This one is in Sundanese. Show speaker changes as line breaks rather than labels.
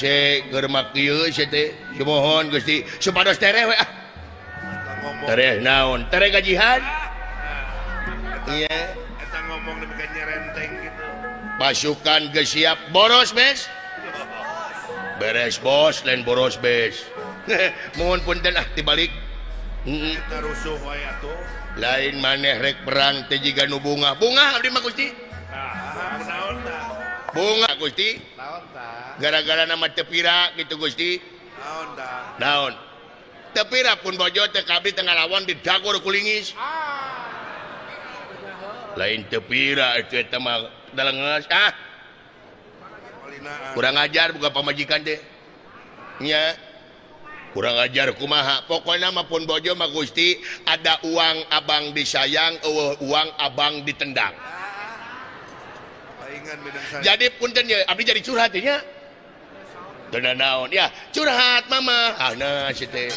Keur kieu teh mohon Gusti supados tereh we ah.
Ngomong.
Tereh naon? Tereh gajihan. Iya.
Eta ngomong demikian nyerenteng gitu.
Pasukan geus siap boros bes. Beres bos, lain boros bes. Mohon punten ah dibalik. Heeh.
Eta rusuh wae atuh.
Lain maneh rek perang teh jiga nu bunga. Bunga abdi mah Gusti.
Nah, naon tah?
Bunga Gusti.
Naon tah?
Gara-gara nama tepira gitu Gusti.
Naon tah?
Naon? Tepira pun bojo teh kabdi tengah lawan didagur kulingis. Lain tepira itu eta mah dalengeus ah.
Palinaan.
Kurang ajar buka pamajikan teh. Nya. Kurang ajar kumaha. Pokoknya mah pun bojo mah Gusti, ada uang abang disayang, eueuh uang abang ditendang.
Paingan bidang saya.
Jadi punten ya, abdi jadi curhat nya. Teu naon ya, curhat mama. Ah nah si teh.